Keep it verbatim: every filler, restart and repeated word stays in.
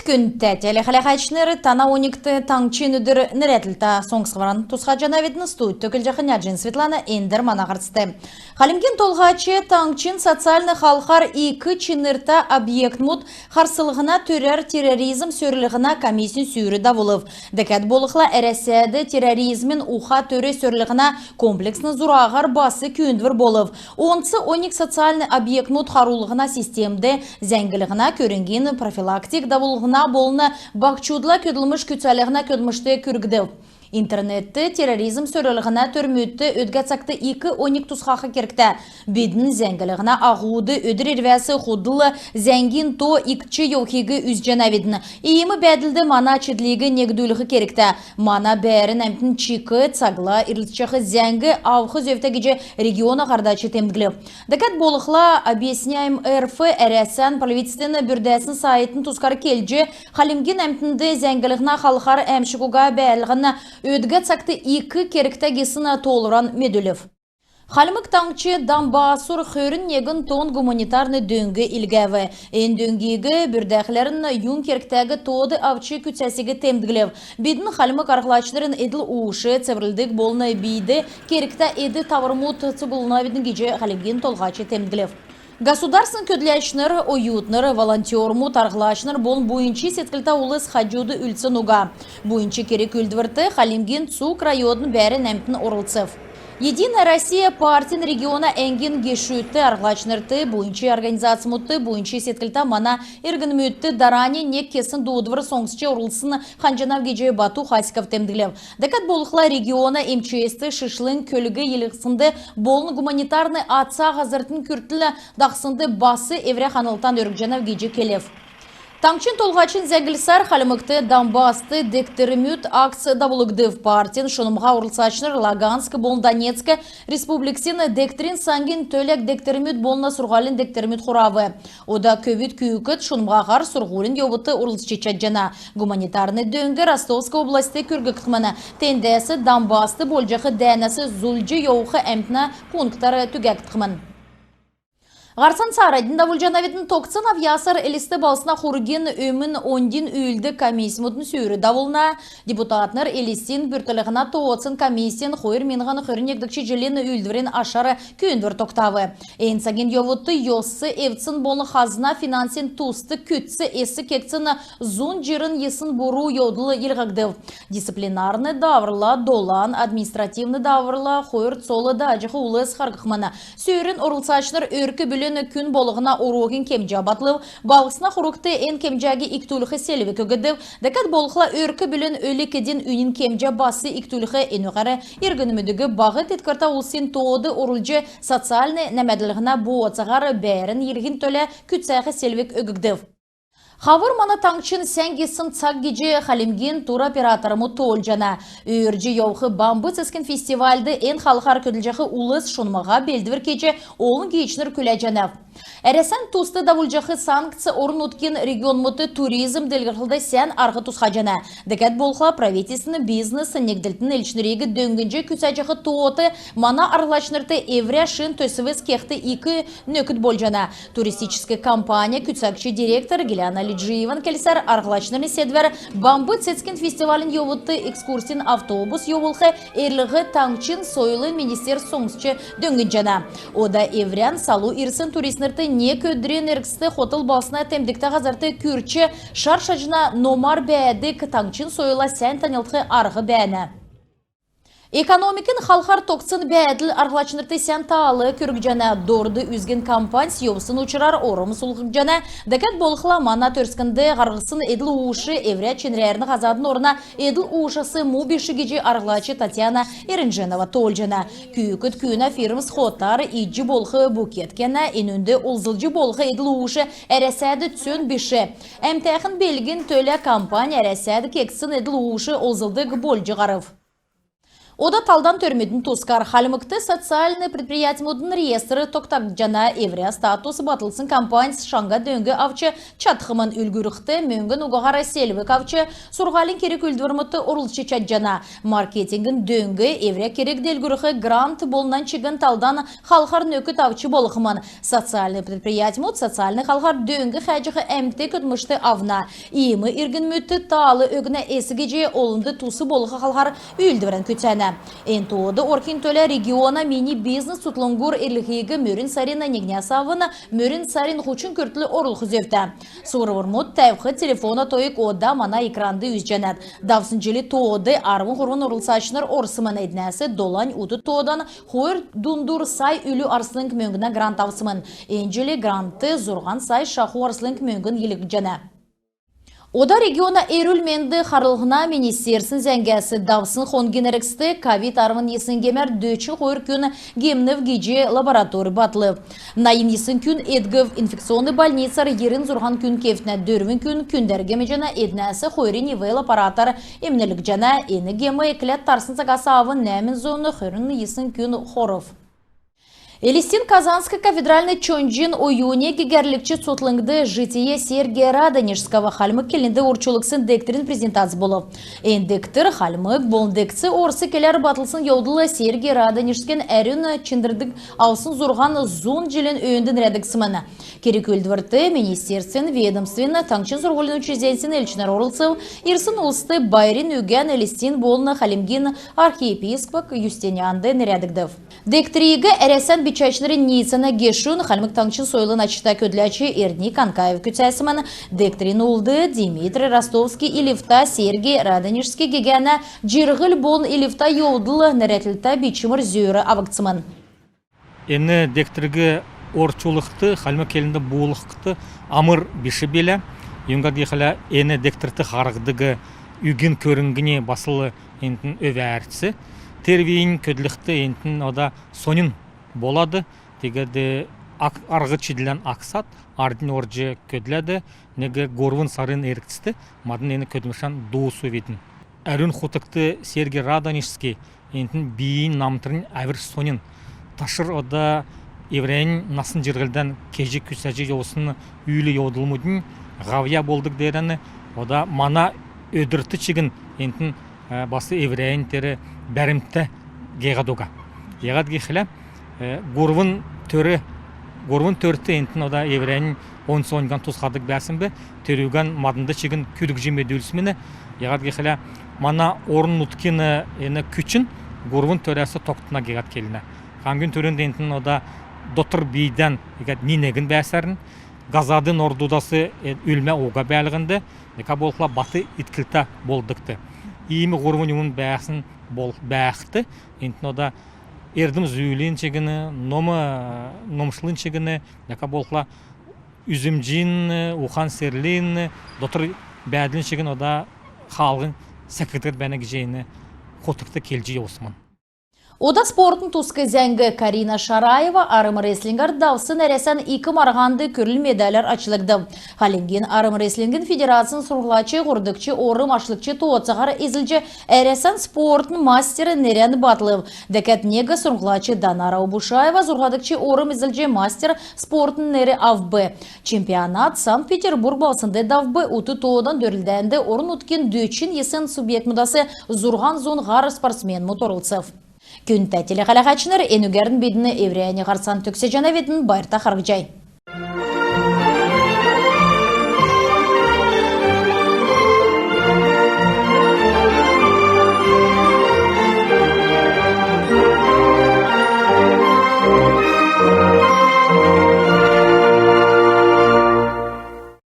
Күндтә телехәләһәчнр, тана оньгт «Таңһчин өдр» нерәдлтә соңсхвран тусхаҗанавидн. Студьд көтлҗәхнь Аҗин Светлана. Эндр мана һарцд. Хальмгин Толһач таңһчин социальн халхар ик чинртә объектмуд харслһна төрәр терроризм сөрлһнә комиссин сүүр давулв. Дәкәд болхла Әрәсәд терроризмин уха-төр сөрлһнә комплексн зураһар бас күүндвр болв. Онц оньг социальн объектмуд харулһна системд зәңглһнә көрңгин профилактик давулһна болн баһчудла көдлмш күцәлһнә көдлмшт күргдв. Интернетд терроризм сөрлһнә төрмүдт өдгә цагт ик оньг тусхах кергтә. Бидн зәңглһнә аһуд өдр ирвәс худл зәңгин то икдҗ йовхиг үзҗәнәвидн. Иим бәәдлд мана чидлиг негдүлх кергтә. Мана бәәрн әмтн чик цагла ирлцҗәх зәңг авх зөвтә гиҗ региона һардач темдглв. Дәкәд болхла «Объясняем.рф» Әрәсән правительствин бүрдәсн сайтин тускар келҗ, Хальмгин әмтнд зәңглһнә халхар әәмшг уга бәәлһн өдгә цагт ик кергтә гисн тоолвран медүлв. Хальмг Таңһч Донбассур хөрн негн тонн гуманитарн дөң илгәв. Эн дөңгиг бүрдәхләрн юн кергтәг тоод авч күцәсиг темдглв. Бидн хальмг арһлачнрин эдл-уш, цеврлдг болн бийд кергтә эд-таврмуд цуглулнавидн гиҗ Хальмгин Толһач темдглв. Государственн көдләчнр, оютнр, волонтермуд, арһлачнр болн буйнч седклтә улс хаҗуд үлдсн уга. Буйнч керг-үүлдврт Хальмгин цуг района бәәрн әмтн орлцв. «Единая Россия» партин региона әңгин гешүдт арһлачнрт, буйнч организацмудт, буйнч седклтә мана иргнмүдт дарани нег кесн дуудвр соңсч орлцсн ханҗанав гиҗ Бату Хасиков темдглв. Дәкәд болхла региона эм че эс-т шишлң көлг йилһснд болн гуманитарн аца һазртнь күртл дахснд бас эврә ханлтан өргҗәнәв гиҗ келв. Таңһчин Толһачин зәңглсәр Хальмгт «Донбасст дегтрмүд» акц давулгдв. Партин шунмһа орлцачнр Луганск болн Донецк республиксин дегтрин сангин төлә дегтрмүд болн сурһулин дегтрмүд хурав. Ода көвүд күүкд шунмһаһар сурһулин йовудт орлцҗ чадҗана. Гуманитарн дөң Ростовск областьд күрггдхмн. Тендәс Донбасст болҗах дәәнәс зулҗ йовх әмтнә пунктар түгәгдхмн. Һарцан цааранднь давулҗанавидн. Тогтсн авъясар Элст балһсна хургин өмн оньдин үүлддг комиссьмудын сүүр давулна. Депутатнр Элстин бүртклһнә тооцан комиссин хойр миңһн хөрн негдгч җилин үүлдврин ашар күүндвр тогтав. Эн цагин йовудт йос эвдсн болн хазна финансин туст күцц эс кегдсн зун җирн йисн буру йовдл йилһгдв. Дисциплинарн дааврла долан, административн дааврла хойр цол дааҗах улс харһхмн. Сүүрин орлцачнр өрк-бүлин күн болһна оруһин кемҗә батлв. Балһсна хургт эн кемҗәг икдүлх селвг өггдв. Дәкәд болхла өрк-бүлин өлг-эдин үнин кемҗә бас икдүлх. Энүгәр иргнмүдиг баһ теткврта улсин тоод орулҗ, социальн нәәмәдлһнә бооцаһар бәәрн йилһхин төлә күцәх селвг өггдв. Хавр мана таңһчин сән гисн цаг гиҗ Хальмгин туроператормуд тоолҗана. Өөрдҗ йовх Бамб цецгин фестивальд эн халхар көдлҗәх улс шунмһа белдвр кеҗ, олн гиичнр күләҗәнәв. Әрәсән туст давулҗах санкц орн-нутгин регионмудт туризм делгрлһнд сән арһ тусхаҗана. Дәкәд болхла правительствин бизнес негдлтин элчнриг дөңнҗ күцәҗәх тоот мана арһлачнрт эврә шин төсвс кехд ик нөкд болҗана. Туристическ компанин күцәгч директор Гиляна Лиджиеван келсәр, арһлачнрин седвәр Бамб цецгин фестивалин йовудт экскурсин автобус йовулх эрлһ таңһчин сойлын министерств соңсч дөңнҗәнә. Ода эврән салу ирсн туристнрт нег өдрин эргцд хотл балһсна темдгтә һазрт күрч, шар шаҗна номар бәәдг, таңһчин сойлла сән таньлдх арһ бәәнә. Экономикин халхар тогтсн бәәдл арһлачнрт сән таал күргҗәнә. Дорд үзгин компаньс йовсн учрар орм сулдхҗана. Дәкәд болхла мана төрскнд һарһсн эдл-уш эврә чинрәрн һазадын орна эдл-ушас му биш гиҗ арһлач Татьяна Эренженова тоолҗана. Күүкд күүнә фирмс хотар идҗ болх букет кенә. Энүнд олзлҗ болх эдл-уш Әрәсәд цөн биш. Әмтәхн белгин төлә компань Әрәсәд кегдсн эдл-уш олзлдг болҗ һарв. Ода талдан төрмүдин тускар. Хальмгт социальн предприятьмүдин реестр тогтагдҗана. Эврә статус батлсн компаньс шаңһа дөң авч чадхмн. Үлгүрлхд, мөңгн угаһар селвг авч сурһулин керг-үүлдврмүдт орлцҗ чадҗана. Маркетингин дөң, эврә керг делгрүлх грант болн нань чигн талдан халхар нөкд авч болхмн. Социальн предприятьмүд социальн халхар дөң хәәҗәх әмт көдлмшт авна. Иим иргнмүдт таал өгнә эс гиҗ олнд тус болх халхар үүлдврән күцәнә. Эн тоод орхин төлә региона «Мини бизнес» цутхлңгур эрлһиг мөрн сарин негнәс авн мөрн сарин һучн күртл орулх зөвтә. Сурврмуд тәвх телефона тойг ода мана экранд үзҗәнәт. Давсн җил тоод арвн һурвн орлцачнр орсмн. Эднәс долань ут тоодан хойр дундур сай үлү арслң мөңгнә грант авсмн. Эн җил грантд зурһан сай шаху арслң мөңгн йилһгдҗәнә. Ода региона эрүл-менд харлһна министерствин зәңгәс. Давсн хонгин эргцд ковид арвн йисн гемәр дөчн хойр күн гемнв гиҗ лаборатор батлв. Найн йисн күн эдгв. Инфекционн больницар йирн зурһан күн кевтнә. Дөрвн күн күндәр гемнҗәнә, эднәс хойрнь ИВЛ аппаратар эмнлгдҗәнә. Эн гем экләд тарсн цагас авн нәәмн зун хөрн йисн күн хорв. Элстин Казанск кафедральн чонҗин оюни гегәрлгч цутхлңд «Житие Сергия Радонежского» хальмг келнд орчулгдсн дегтрин презентац болв. Эн дегтр хальмг болн дегц орс келәр батлсн йовдл Сергий Радонежскин әрүн чинрдг авсн зурһан зун җилин өөнд нерәдгдсмн. Керг-үүлдврт министерствин, ведомствин, таңһчин сурһулин учрежденьсин элчнр орлцв. Ирсн улст байрин үгән Элстин болн Хальмгин архиепископ Юстинианд нерәдгдв. Дегтриг Әрәсән бичәчнрин ниицәнә гешүн, Хальмг Таңһчин сойлын ачта көдләч Эрдни Канкаев күцәсмн. Дегтрин улд Дмитрий Ростовский илвта, Сергий Радонежский гегәнә җирһл болн илвта йовдл нерәдлтә бичмр зөөр авгдсмн. Эн дегтриг орчулхд, хальмг келнд буулһхд амр биш билә. Юңгад гихлә эн дегтрт харһдг үгин көрңгнь басл энтн өвәрц. Тер бийнь көдлхд энтн ода соньн болад, тегәд ак-, арһ-чидлән аксад, арднь орҗ көдләд, нег һурвн сарин эргцд мадн эн көдлмшән дуусувидн. Әрүн хутгт Сергий Радонежский энтн бийнь, намтрнь әвр соньн. Ташр ода эврәннь насн-җирһлдән кеҗ күцәҗ йовсн үүл-йовдлмуднь һавъя болдг деерән ода мана өдрт чигн энтн, э, бас эврәннь тер бәрмтә геегәд уга. Яһад гихлә, э, һурвн төр, һурвн төрт энтн ода эврәннь онц оньган тусхадг бәәсн б, терүгән маднд чигн күргҗ медүлсмн. Яһад гихлә мана орн-нутгин, э, эн күчн һурвн төрәс тогтна гиһәд келнә. Хамгин түрүнд энтн ода дотр бийдән иигәд ни-негн бәәсәрн, һазадын ордудас, э, үлмә уга бәәлһнд, дәкәд болхла бат итклтә болдгт. Иим һурвн юмн бәәсн бол-, бәәхд, энтн ода эрдм-зүүлин чигн, ном, э, номшлын чигн, дәкәд болхла үзмҗин, ухан-серлин, дотр бәәдлин чигн ода хаалһнь секгдәд бәәнә гиҗ эн хутгт келҗ йовсмн. Ода спортын туск зәңг. Карина Шараева армрестлингәр давсн Әрәсән ик марһанд күрл медаляр ачлгдв. Хальмгин армрестлингин федерацин сурһмҗлач һурвдгч орм ашлгч тооцаһар эзлҗ, Әрәсән спортын мастер нерән батлв. Дәкәд нег сурһмҗлач Данара Убушаева зурһадгч орм эзлҗ, мастер спортын нер авв. Чемпионат Санкт-Петербург балһснд давв. Ут тоодан дөрлдәнд орн-нутгин дөчн йисн субъектмүдәс зурһан зун һар спортсменмүд орлцв. Күндтә телехәләһәчнр, энүгәрн бидн эврәннь һарцан төгсәҗәнәвидн. Байрта харһцхай.